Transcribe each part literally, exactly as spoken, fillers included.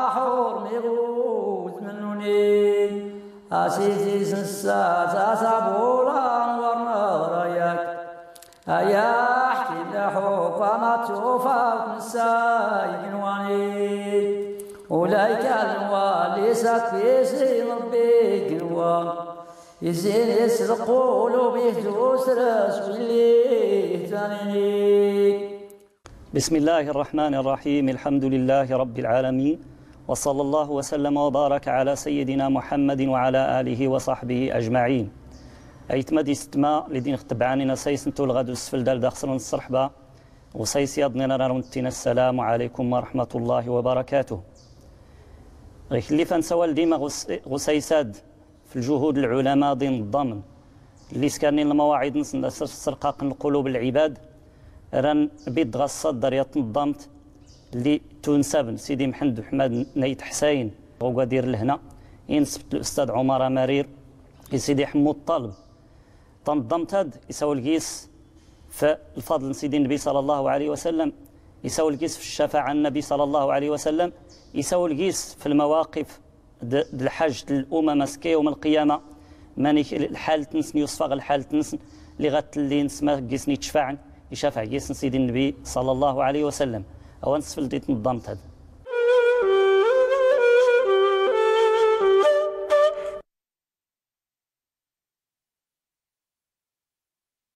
Aḥur miɣud mennuni. Asisi sissa sasa bulan warna rayak. Ayaḥ kila ḥukamat tufawt nessa ignwani. Ulayka lwali sakisi rabbi ignwan. Izin is lqulub ihdus ras willi ihtanini. بسم الله الرحمن الرحيم. الحمد لله رب العالمين. وصلى الله وسلم وبارك على سيدنا محمد وعلى آله وصحبه أجمعين. Aytma d istma lidin xtbɛani n asaysen tulɣa d usfel dal daxsrn ssrḥba. Usaysi adnina rarun tina assalamu alaykum wa rahmatullahi wa barakatuh. Ɣiklli fan sawal dima ɣusaysad f ljuhud lɛulama d inḍḍamn lli skarnin lmawaɛid nsn d asrqaq n lqulub n lɛibad. Ran bid ɣassad darya tnḍḍamt lli tunsabn sidi mḥend uḥmad nayt ḥsayn ɣugadir lhna insbt lustad ɛumar amarir. Isidi ḥmmu ṭṭalb tanḍḍamt ad isawlgis f lfaḍl n sidi nnbi sala llahu alayhi wasallam. Isawlgis f lcafaɛa n nnbi sala llahu alayhi wasallam. Isawlgis f lmawaqif d lḥajt n lumam askayawm alqiyama. Manik lḥalt nsn yusfaɣ lḥalt nsn lli ɣatlli nsma gisn itcfaɛn icafeɛ gisn sidi nnbi sala llahu alayhi wasallam. Awan sfl di tnḍḍamt ad.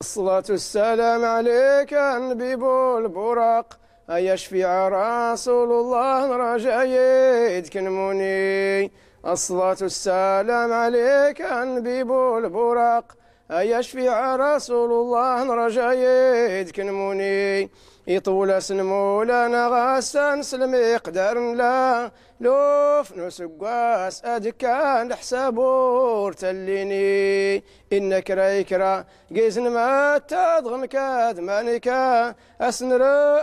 Ṣṣlatu ṣṣalamu ɛlayka a nnbi bu lburaq. Aya cfiɛ rasulullah n rajayid kn muni. Ṣṣlatu ṣṣalamu ɛlayka a nnbi bu lburaq. Aya cfiɛ rasulullah n rajayid kn muni. Iṭwla s nmulana ɣassan s lmiqdar n la luf n usggwas ad kkan lḥsab ur tallini. Inna kra ikra gizn matta dɣ nkad manika. Asnr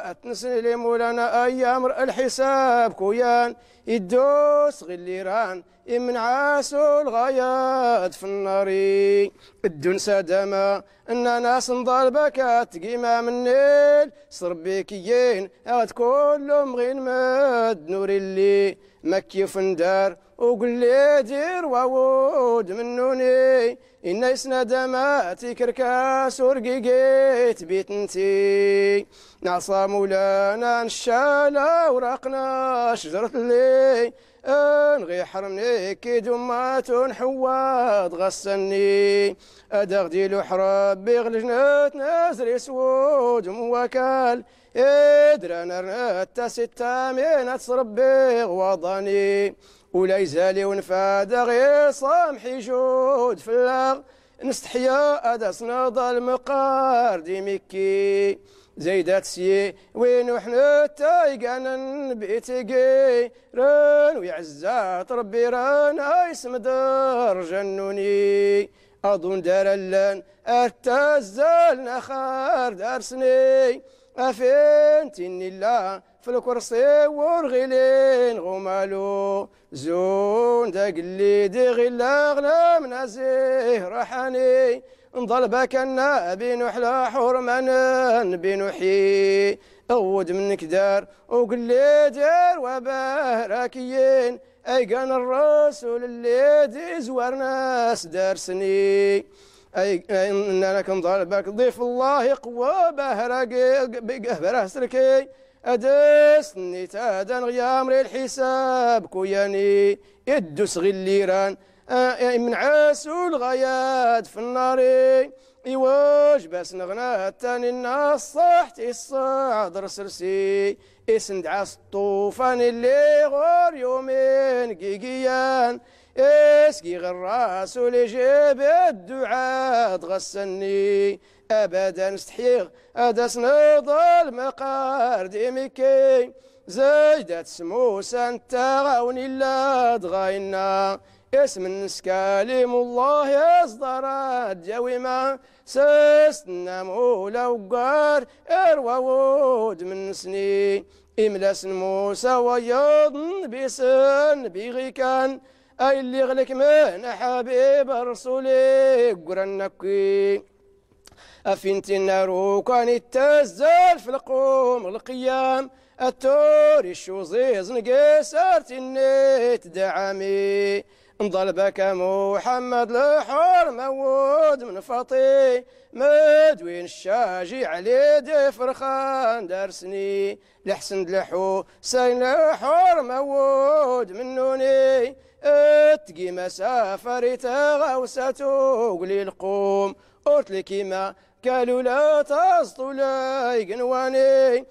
at nsnli mulana ayyamr lḥisab kuyan. Iddus ɣilli ran imnɛa s ulɣayad f nnari. Ddun s adama nnan as nḍalbak at tgimam nnil s rbbi kiyyin. Ad kullum ɣin mddn ur illi makyuf ndar ugllid irwa wudm nnuni. Inna isn adama tikrkas ur gigit bitnti. Nɛṣa mulana nccala uraqna cjrat lli. Nɣi ḥrmni kid ummatun ḥwwa dɣ assanni. Ad aɣ diluḥ rbbi ɣ lǧnat nazri s wudm wakal. Idran ar ntta sitta min at srbbi ɣ waḍani. Ula izali unfad aɣ iṣamḥ ijud fllaɣ. Nstḥya ad as nḍalm qar d imikki. Zaydat syi wi nuḥ ntta igann bitigi. Rn wi ɛzzat rbbi rn aysm drja nnuni. Aḍu ndar allan ar ttazzaln axar dar sni. Afin tinni lla f lkursi ur ɣilin ɣ umalu. Zun d agllid iɣillaɣ lamnazih raḥani. Nḍalbak a nnabi nuḥ laḥurma nnbi nuḥi. Ɣ wudm nnk dar ugllid irwa bahra kiyyin. Aygan rrusul lli d izwarn as dar sni. Ay nnan ak nḍalbak ḍif llah iqwa bahra srki. Ad stnnit ad anɣ yamri lḥisab kuyani. Iddus ɣilli ran imnɛa s ulɣayad f nnari. Iwjb as nɣ nattan inna ṣṣaḥt isṣaḍr srsi. Isndɛa s ṭṭufan illi ɣur yumin gigiyan. Isgi ɣ rrasul ijib dduɛa dɣ assanni. Abadan stḥyiɣ ad as nḍalm qar d imikki. Zaydat s musa ntta ɣ awn illa dɣa inna. Ism nns kalimullah iẓḍar ad yawima. Sstnna mula uggar irwa wudm nnsni. Imlas n musa wayaḍ nnbi s nnbi ɣikan. Ay lliɣ lk mn aḥbib rrusuli ggran akki. Afin tinna rukan ittazzal f lqum ɣ lqiyam. Attur icuẓiẓ n-gis ar tinnit d-ɛami. Nḍalbak a muḥammad lḥur mawwud mnfaṭi, mdwin ccaji ɛli d-ifrxan d-arsni. Lḥsn d-lḥusayn lḥur mawwud mnnuni, tgima safari taɣawsa tugli lqum. Ur tlkima kalula taẓt ula ignwani,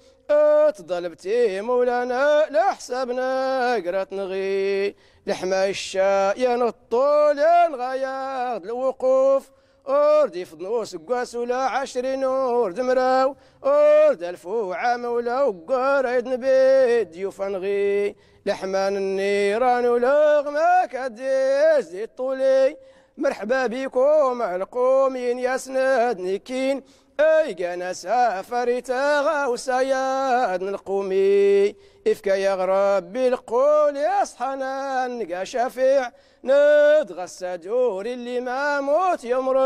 tḍlbt imulana lḥsab nagrat nɣi. Lḥma icca yan ṭṭul yan ɣayaɣ d-lwquf, ur d-ifḍn usggas ula ɛcrin ur d-mraw, ur d-alfu ɛam ula uggar ayd nbid yufan ɣi. Lḥma n-nniran ula ɣmak ad-d-izdi ṭṭuli. Mrḥba bikum a lqum, inyasn d-nikkin, aygan asafar i taɣawsa yadn lqumi. Ifka-yaɣ ṛabbi lqul iṣḥanan, nga cafiɛ, ndɣ ass ad ur illi mamut yumr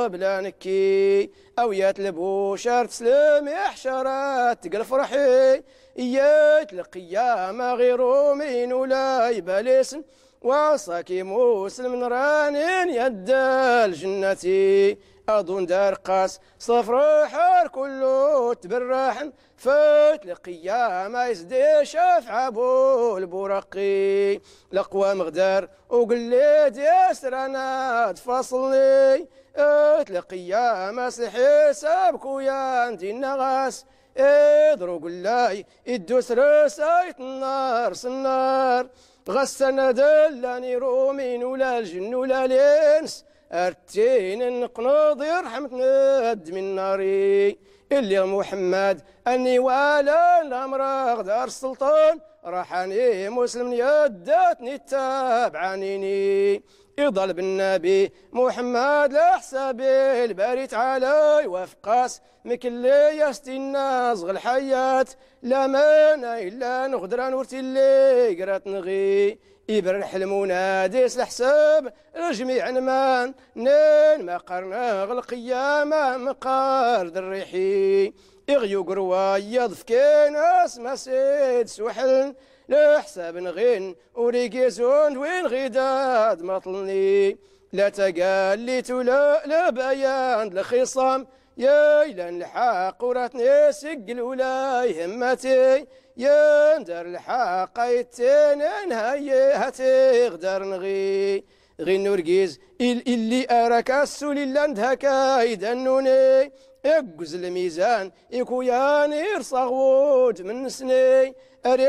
bla nkki. Awyat lbucar tslm iḥcarat g lfrḥi, iyat lqiyama ɣir umin ula ibalisn, wa ṣaki muslmn ranin yadda ljnnati. Aḍun d-arqqas s lfrḥ ar kullu tbrraḥn, fat lqiyama isdi cafɛ abu lburaqi. Laqwam ɣdar uglli d-isran ad-faṣlni, at lqiyama s lḥisab kuyan dinna ɣas, iḍr uglli iddu srsayt nnar s nnar. Ɣassan ad llan irumin ula ljnn ula lins, ar ttinin qnḍ irḥmt ndmi nnari. Illi muḥmmad anni walan lamraɣ dar sslṭan, raḥan imuslmn yaddatn ittabɛanini. Iḍalb nnabi muḥmmad lḥsabi lbari tɛala iwafq-as, mklli yas-tinna zɣ lḥayat, lamana illan ɣdran ur tilli gratn ɣi. Ibrrḥ lmunadi s lḥsab ljmiɛ nman, nin maqar nɣ lqiyama mqar d rriḥi. Iɣ yugr wayaḍ fkin-as masid suḥln, lḥsab nɣin ur igizun d win ɣidad maṭlni. La tagallit ula lbayan d lxiṣam, yaylan lḥaq ur atn isiggl ula ihmmati. Yndar lḥaq ayttinin hayyi hatiɣ dar nɣi. Ɣin urgiz il-, illi arak assul illan d-haka idannuni. Igguz lmizan ikuyan irṣaɣ wudm-nsni, ar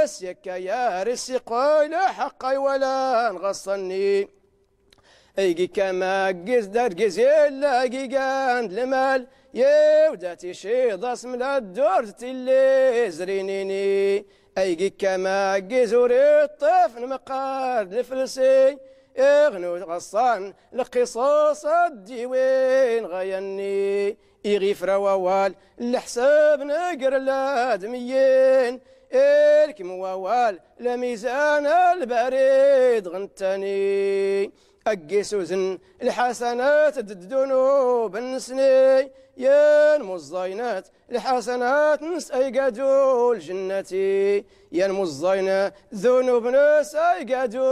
is-yakka yar is-iqqay lḥaqqa iwalan ɣaṣṣanni. Aygi ikka maggiz d-argiz illa gigan d-lmal, yewda ticiḍa s-mla ddurt tilli zrinini. Aygi ikka maggiz ur iṭṭif n-mqqar d-lflsi, iɣnu ɣaṣṣan lqisas ad-d-iwin ɣayanni. Iɣ ifra wawal lḥsab ngr ladmiyyin, ilkm wawal lmizan lbarid ɣ-ntani. Aggis uzn lḥasanat d-ddunub-nsni, yan muẓẓaynat lḥasanat-ns ayga du ljnnati, yan muẓẓaynat dunub-ns ayga du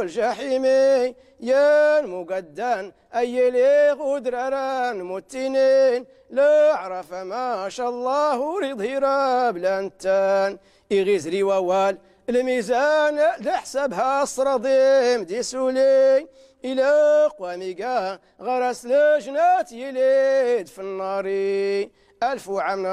ljaḥimi, yan mugaddan Ay iliɣ udraran muttinin, laɛrafa maca llah ur iḍhira bla nttan. Iɣ izri wawal lmizan, lḥsab ha ṣṣraḍ imd-isuli, ilaq wamiga ɣar-as lǧnat yili-d f nnari. Alf uɛam n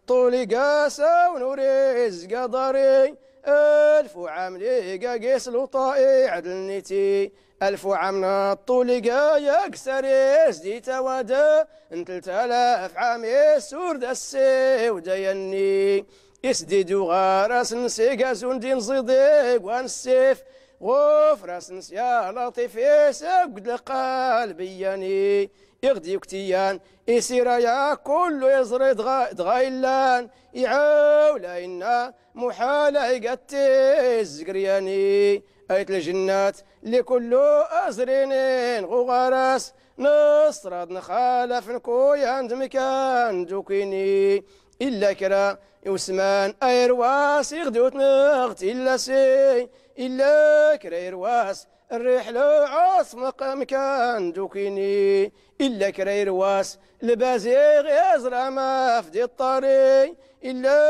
ṭṭul iga s-awn ur izga ḍari, alf uɛam n iga gis luṭa iɛdl niti. Alf uɛam n ṭṭul iga yag sar isdi tawada, n tltalaf ɛam is-ur d-assiwd ayanni. Isdi d uɣaras-ns iga zun d-inẓiḍ igwan ssif, ɣufras-ns ya laṭif isgwd lqalb iyani. Iɣ d-yukti yan isira ya kullu iẓri dɣa, dɣa illan iɛawla inna muḥal ayga ttizgr yani. Ayt lǧnnat li kullu aẓrinin ɣ uɣaras, n ṣṣraḍ n xalaf n kuyan d mkan d ukini. Illa kra i usman ay rwas iɣ d-utnɣ tillasi. Illa kra i rwas rriḥ lɛaṣ mqamkan d-ukini. Illa kra i rwas lbaz iɣ iẓra maf d-iṭṭari. Illa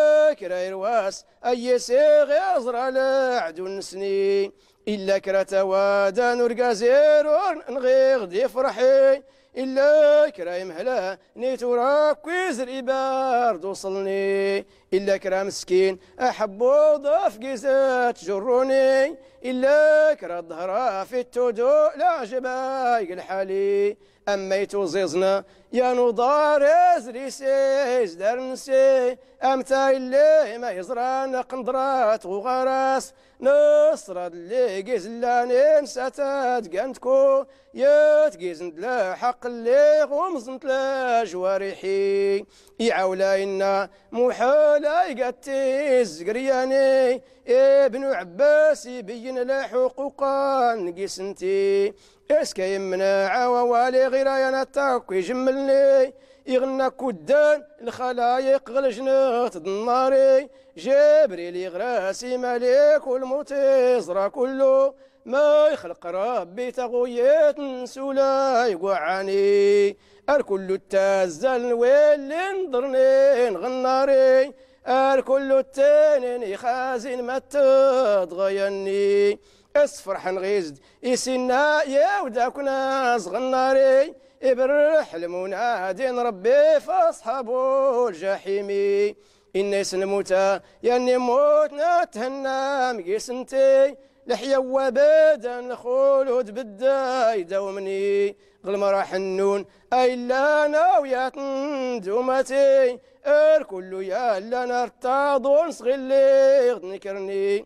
kra i rwas ayyis iɣ iẓra lɛdu nsni. Illa kra tawada n urgaz irur nɣiɣ d-ifrḥi. Illa kra imhla nitura akk izri bar d-uṣlni. Illa kra mskin aḥbbu ḍaf gizat jurruni. Illa kra ḍhra fittudu lɛjba ig lḥali. Amma ituẓiẓna yan uḍar izri si izdar nsi. Amta illi ma iẓran aqndrat ɣuɣaras nṣra d-lli giz llanin satad gantku. Yat gizn d-lḥaq lliɣ umẓnt lajwariḥi. Iɛawla inna muḥal ay gat tizgryani. Ibnu ɛbbas ibiyyn lḥuquqan gisnti. Iska imnɛa wawali ɣirayan attakw ijmmlni. Iɣnna kuddan lxalayiq ɣ lǧnat d-nnari. Jibril iɣras i malik ulmut iẓra kullu. Ma ixlq rabbi taɣuyit nsula igwaɛani. Ar kullu ttazzal nwilli nḍrnin ɣ nnari. Ar kullu ttinin ixazin mattad ɣayanni. Isfrḥn ɣizd isinna yawd akw naz ɣ nnari. Ibrḥ lmunadi n rabbi f aṣḥabu ljaḥimi. Inna isn lmuta yanni mmut na thnnam gisnti. Lḥya wabadan lxulud bdda idawmni. Ɣ lmraḥ nnun ay llan awyatn d umati. Ar kullu yallan ar ttaḍun sɣilliɣ d-nkrni.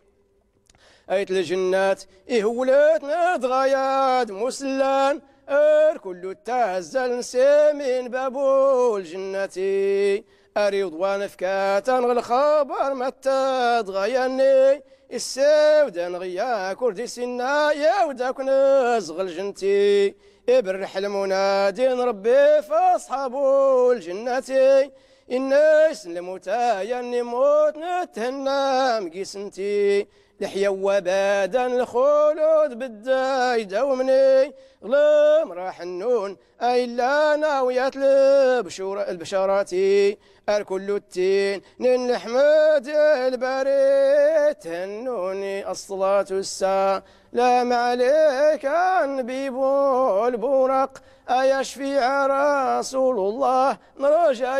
Ayt lǧnnat ihwltn d ɣayad muslan. Ar kullu ttazzal nsimin babu lǧnnati. Ar iwḍ wa nfkatan ɣ lxabar mattad ɣayanni. Issawdan ɣ yakur d isinna yawd akw naz ɣ lǧnnti. Ibrḥ lmunadi n rabbi f aṣḥabu lǧnnati. Inna isn lmuta yanni mmut na thnnam gisnti. Lḥya wabadan lxulud bdda idawmni. Ɣ lmraḥ nnun ay llan awyat lbcura-, lbcarati. Ar kullu ttinin lḥmd lbari thnnuni. Aṣṣlatu wassa- lam ɛlayka a nbi bu lburaq. Aya cfiɛ rasulullah nrja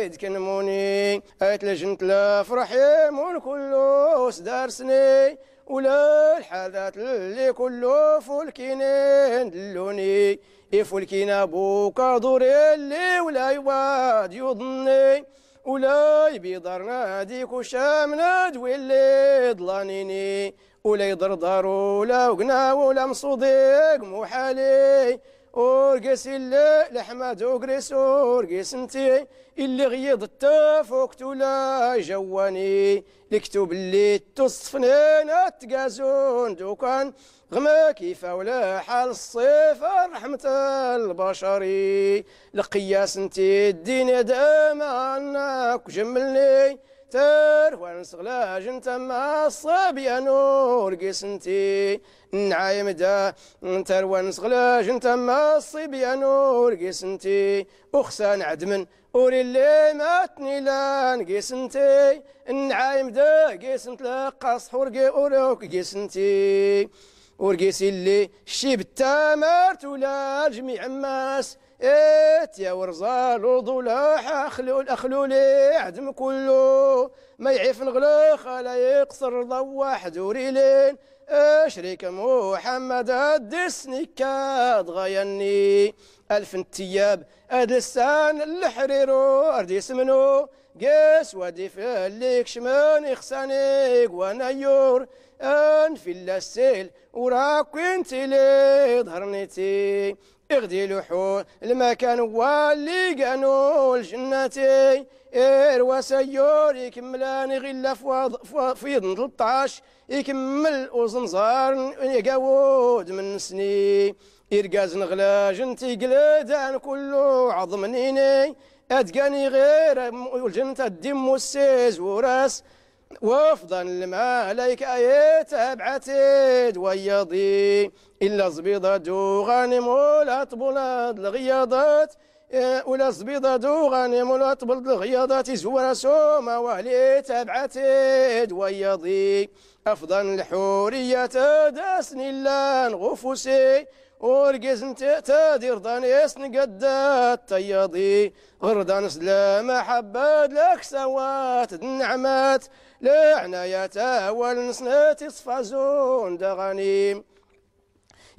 id knmuni. Ayt lǧnt lafrḥ imun kullu sdarsni. Ula lḥadat lli kullu fulkinin dlluni. Ifulkin abukaḍur illi ula iwad yuḍnni. Ula ibiḍarn ad ikucamn d willi ḍlanini. Ula iḍrḍar ula ugnaw ula mṣuḍ ig muḥali. Ur gis illi lḥmad ugris ur gis nti. Illi ɣ yiḍ tafukt ula ijawwani. Lktub lli ttuṣfnin ad tgazun d ukan. Ɣ makif awla ḥal ṣṣifa rḥmt lbacari. Lqiyas nti ddin idman akw jmmlni. Tarwa nsɣlaj ntamma ṣṣibyan ur gis nti. Nɛayim da tarwa nsɣlaj ntamma ṣṣibyan ur gis nti. Uxsan ɛdmn ur illi matn ilan gis nti. Nɛayim da gis nt lqqaṣ ur gi-, ur gis nti. Ur gis illi ccib ttamart ula ljmiɛ mmas. It yawr ẓaluḍ ula axlul, axluli ɛdm kullu. Ma iɛifn ɣ lxalayiq ṣrḍa waḥd ur ilin. Acrik muḥammad ad dsn ikkaḍ ɣayanni. Alf n ttyab ad lssan lḥrir ur dsmnu. Gis wad iflli ikcmn ixsan ig wanayyur. Anf illa ssil ur akw int ili ḍhar nti. Iɣ d iluḥu lmakan walli ganu ljnnati. Irwa sayyur ikmmlan iɣ illa f waḍ-, f wa-, f iḍn tleṭṭac. Ikmml uẓnẓar n igawud mnsni. Irgazn ɣlajn tigldan kullu ɛḍmnini. Ad-gani ɣir ul-jnnt ad-dd-immussiz wur-as. Wafḍan lmalayka ay-tabɛt-dd wayyaḍi. Illa ẓbiḍa d-uɣanim ula tbulad lɣiyaḍat. Ula ẓbiḍa d-uɣanim ula tbulad lɣiyaḍat izwar-as umawal i-tabɛt-dd wayyaḍi. Afḍan lḥuriyat ad-as-n-illan ɣ-ufus-i. Urgiz n-t-, tad-irḍan is-n-gaddat tayyaḍi. Ɣ-irḍan s-d lmaḥabba d-laksawat d-nneɛmat. Lɛnayat awal-nsn ad-t-iṣfazun d-aɣanim.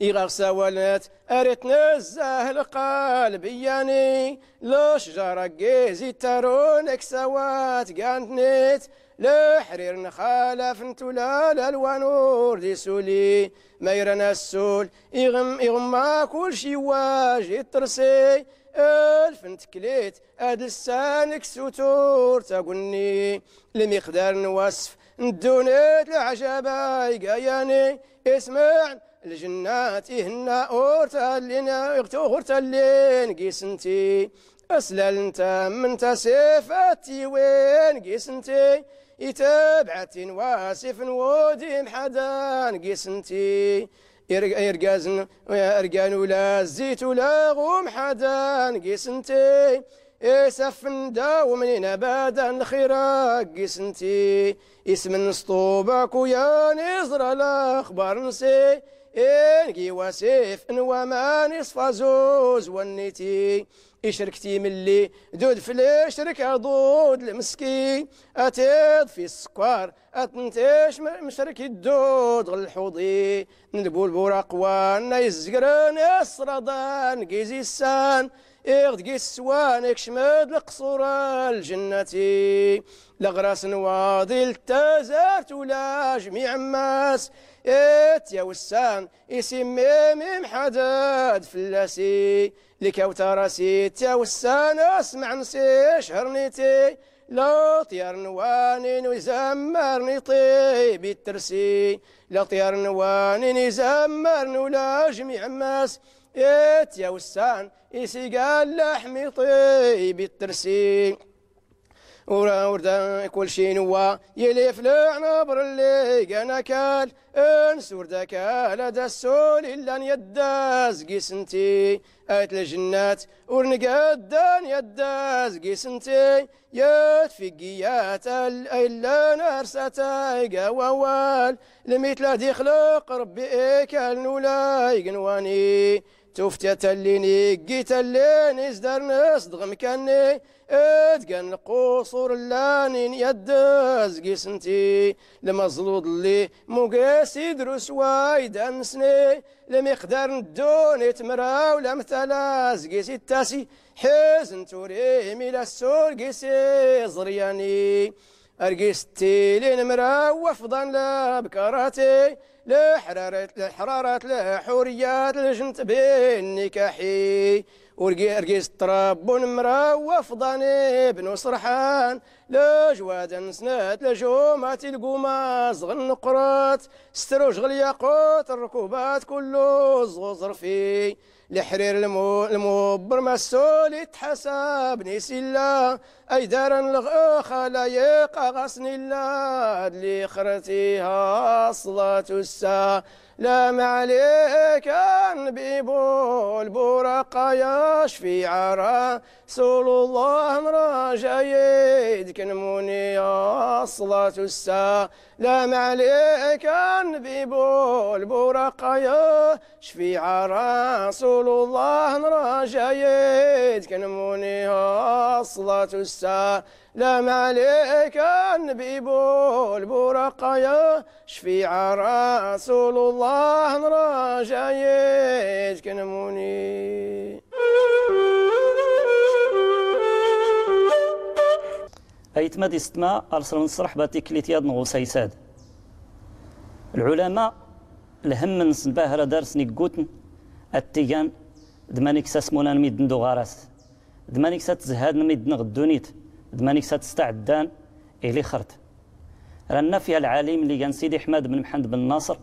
Iɣaɣ sawal-nt ar-itnezzah lqalb iyyani. Lcjara ggiz ittarun aksawat gan-tnit. Lḥrir n-xalaf n-tulal alwan ur d-isuli. Mayra n-assul iɣm-, iɣmma kulci waj ittrsi. Alf n-tklit ad-lssan-ik sutur tagunni. Lmiqdar n-wasf n-ddunit lɛjab ay gayani. Ismɛn lǧnnat ihnna ur tallin, ur tallin gis-nti. Aslal n-tammnt asif ad-tiwin gis-nti. Itabɛt-in wasif n-wudi mḥadan gis-nti. Irg-, irgazn, irgan ula zzit ula ɣ-umḥadan gis-nti. Isafn dawmnin abadan lxira gis-nti. Ismn s-ṭuba kuyan iẓra laxbar-nsi. Ingi wasif n-waman iṣfa zuz wanniti. Icrk timlli d-udfl icrk aḍud lmski. Atiḍ fi sskar atntic mcrk iddud ɣ-lḥuḍi. N-lbulbur aqwan izgrn israḍan giz issan. Iɣd gis swan ikcmd lqṣur lǧnnati. Lɣras n-waḍil ttazart ula jmiɛ mmas. Ityawssan isimmim imḥadad flasi. Lkawtar as-ityawssan asmɛn s-ichrniti. Laṭyar n-wanin izammarn iṭib ittrsi. Laṭyar n-wanin izammarn ula jmiɛ mmas. Ityawssan isigal laḥm iṭib ittrsi. Ur, ur da kulci nwa yili f-lɛnabr lli gan akal. Ns ur d-akal ad-assul illan yaddaz gis-nti. Ayt lǧnnat ur n-gaddan yaddaz gis-nti. Yat figgiyat al-, illan arsatay ga wawal. Lmitla d-ixlq Rbbi ikal n-ula ignwani. Tuft yatallin iggi tallin izdarn s-dɣ mkanni. Dgan lqusur llanin yaddaz gis-nti. Lmaẓlud lli mugis idrus waydan-nsni. Lmiqdar n-ddunit mraw lamtala zgis ittasi. Ḥizn turim ila ssur gis iẓryani. Ar gis ttilin mraw wafḍan labkarati. Lḥrarat, lḥrarat, lḥuriyat, lǧnt binnikaḥi. Ur gi-, ar gis trabbun mraw wafḍan ibnu ṣrḥan. Lǧwad-nsnt lǧumat ilguma zɣ nqrat. Strujɣ lyaqut rkubat kullu zɣ uẓrfi. Lḥrir lmu-, lmubr massul itḥasab nis illa. Aydaran lɣ xalayq aɣasn illa d-lixrtiha ṣlatu ssalam alayka nbi bulburaq ya cfiɛ rasulullah nraja idk nmuni. Ṣlatu ssalam alayka nbi bulburaq ya cfiɛ rasulullah nraja idk nmuni. Ṣlatu ssalam alayka nbi bulburaq ya cfiɛ rasulullah nraja idk nmuni. Aytma d istma, alsr n ṣṣreḥba tiklit yad n ɣ usaysad. Lɛulama, lhmm-nsn bahra darsn iggutn, ad tigan d manik s asmunan middn d uɣaras, d manik s ad tzhadn middn ɣ ddunit, d manik s ad staɛddan i lixrt. Ranna f ya lɛalim lli gan Sidi Ḥmad bn Mḥand bn Naṣr,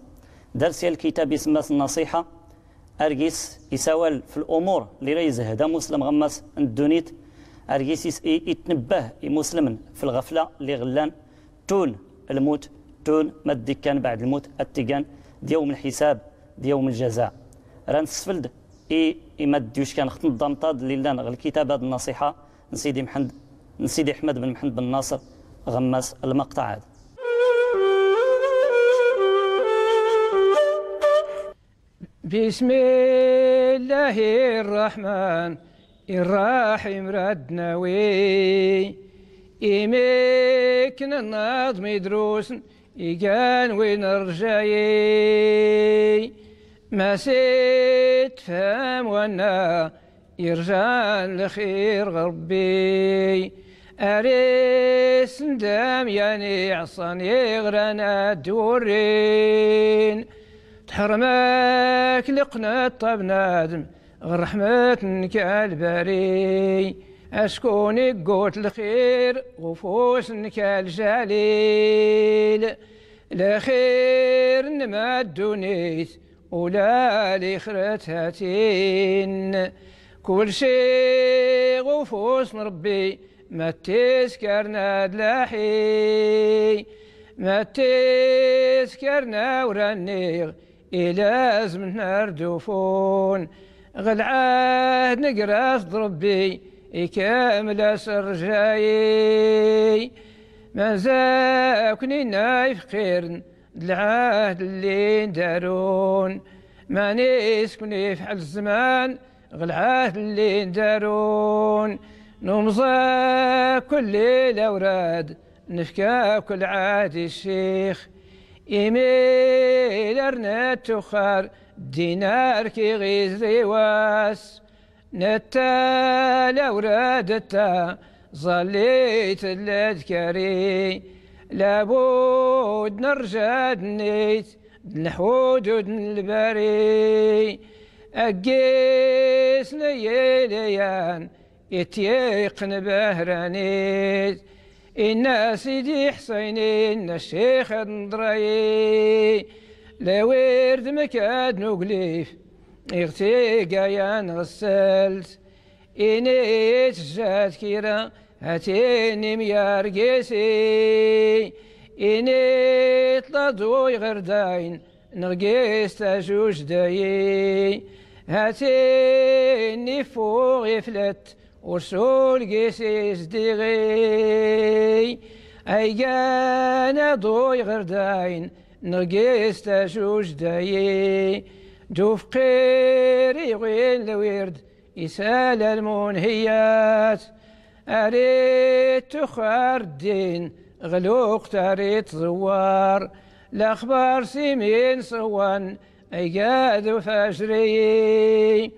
dars ya lkitab ismma-s Nnaṣiḥa, ar gis isawal f lumur lli ra izhd amuslm ɣ mass n ddunit, Ar gis-is i-, itnbbah imusslmn f-lɣfla lli ɣ-llan ttun lmut, ttun mad-ikkan bɛd lmut, ad-t-igan d-yawm lḥisab, d-yawm ljaza. Ra-nsfld i-, i-, mad-yuckan ɣ-tnḍḍamt-ad lli llan ɣ-lkitab-ad n-nnaṣiḥa n-sidi Mḥend, n-sidi Ḥmed bn Mḥend bn Naṣr, ɣ-mmas lmaqṭaɛ-ad. Bismillahi rraḥman irraḥim. Rad nawi imikn n-naḍmi drusn igan win rjayi, masi tfhm wanna irjan lxir ɣ-rbbi. Aris n-dam yan iɛṣan iɣran ad-wurrin, tḥrmak lqnṭ a bnadm ɣ-rrḥmtnk a-lbari. Askun iggut lxir ɣ-ufusnk a-ljalil, lxir n-mad-dunit ula lixrat hatin. Kulci ɣ-ufus n-rbbi mad-t-iskarn ad-laḥi, mad-t-iskarn awran-nniɣ ilazm-tn ar-dufun. Ɣ-lɛahd ngras d-rbbi ikml-as rjayi. Manzakn inna ifqirn d-lɛahd llin darun, manis kwn ifɛl zzman ɣ-lɛahd llin darun. Numẓa kul lil awrad nfka kul lɛahd i-ccix, imil ar-nttuxxar ddin ar-kiɣ izri wass. Ntta lawrad ntta ẓallit ladkari, labud nrja ddnit d-lḥudud n-lbari. Aggis n-yiliyan ityiqn bahranit, inna sidi ḥsaynin ccix ad-nḍrayi. Lawird mkad n-uglif iɣ-tigayan ɣ-ssalt, init jjat kira hatin imyar gisi, init laḍuy ɣrdayn nɣ-gis tajujdayi. Hatin iffuɣ iflat ursul gis izdiɣi, aygan aḍuy ɣrdayn nɣ-gis tajujdayi. D-ufqir iɣwin lwird isal almunhiyat, ar-ittuxxar ddin ɣ-luqt ar-itẓwwar. Laxbar simin ṣwwan aygad ufajri,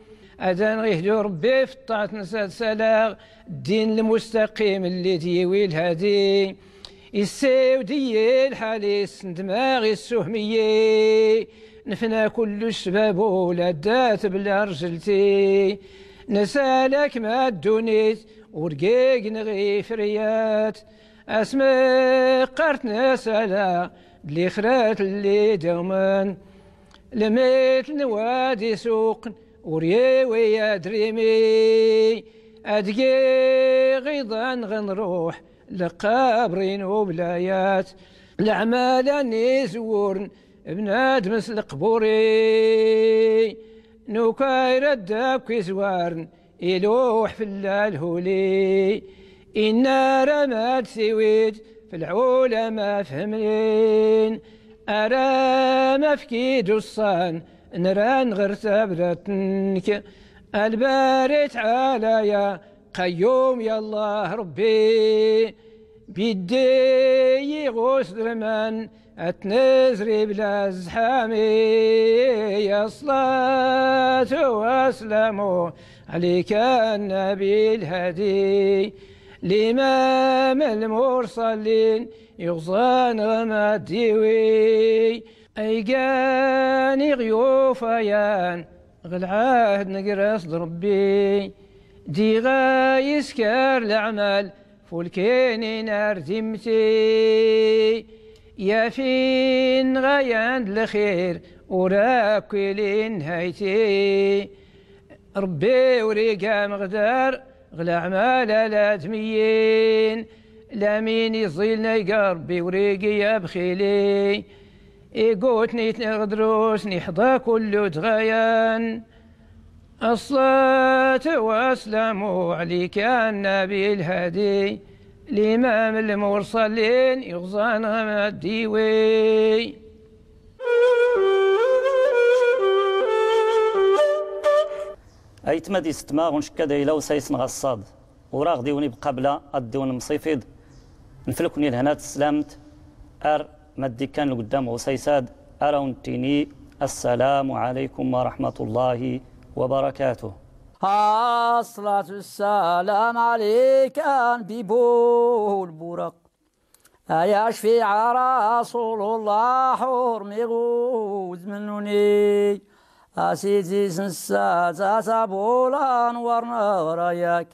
ad-anɣ ihdu rbbi f-ṭṭaɛt-ns ad-salaɣ ddin lmustaqim lli d-yiwi lhadi. Issiwd iyyi lḥal-is, ndmaɣ issuhm iyyi. Nfna kullu ccbab ula d-at bla rjlti, nsalak ma ddunit ur gign ɣ-ifryat. Asmqqart nsala d-lixrat lli dawmn, lmitl n-wad isuqn ur yiwi adrimi. Ad-giɣ iḍan ɣ-nruḥ lqabri n-ublayat, lɛmala-nni izwwurn bnadm s-lqburi. Nukayr ad-akw izwarn iluḥ flla lhuli. Inna ara mad-tiwid f-lɛulama fhmnin, ara mafkid uṣṣan nran ɣr tabrat-nk. Albari tɛalaya qayyum ya Allah rbbi, biddi iɣus drman at-nzri bla zḥami. Aṣlatu waṣlamu ɛlika nnabi lhadi, limam lmurṣalin iɣẓan ɣ-mad-iwi. Aygan iɣ-yufayan ɣ-lɛahd ngras d-rbbi, diɣa iskar lɛmal fulkinin ar-dimti. Yafin ɣayan d-lxir ur-akw ilin hayti. Rbbi ur-igamɣ dar Ɣ laɛmala ladmiyyin, lamin iẓiln ayga rbbi wrigi abxili. Igutni tniɣ drus niḥḍa kullu dɣayan. Aṣṣlatu waṣṣlamu ɛlika annabi lhadi, limam lmurṣalin iɣẓan ɣ maddiwi. Aytma d istma ɣ unckad ayla usays n ɣaṣṣad. Uraɣ diwni bqabla ad diwni mṣifiḍ. Nflkni lhna d tslamt. Ar maddikan lguddam ɣ usaysad, ar awn ttini assalamu ɛlaykum wraḥmatullahi wbarakatuh. Aṣṣlatu waṣṣlamu ɛlayka bibu lburaq. Aya cfiɛ rasulullah ḥurmi ɣ uzmnuni. Asidi snssat asabulan warn ɣrayak.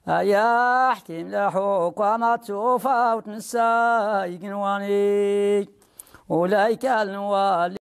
Aya ḥkim laḥukama tufawt nssa ignwani. Ulayka lnwali.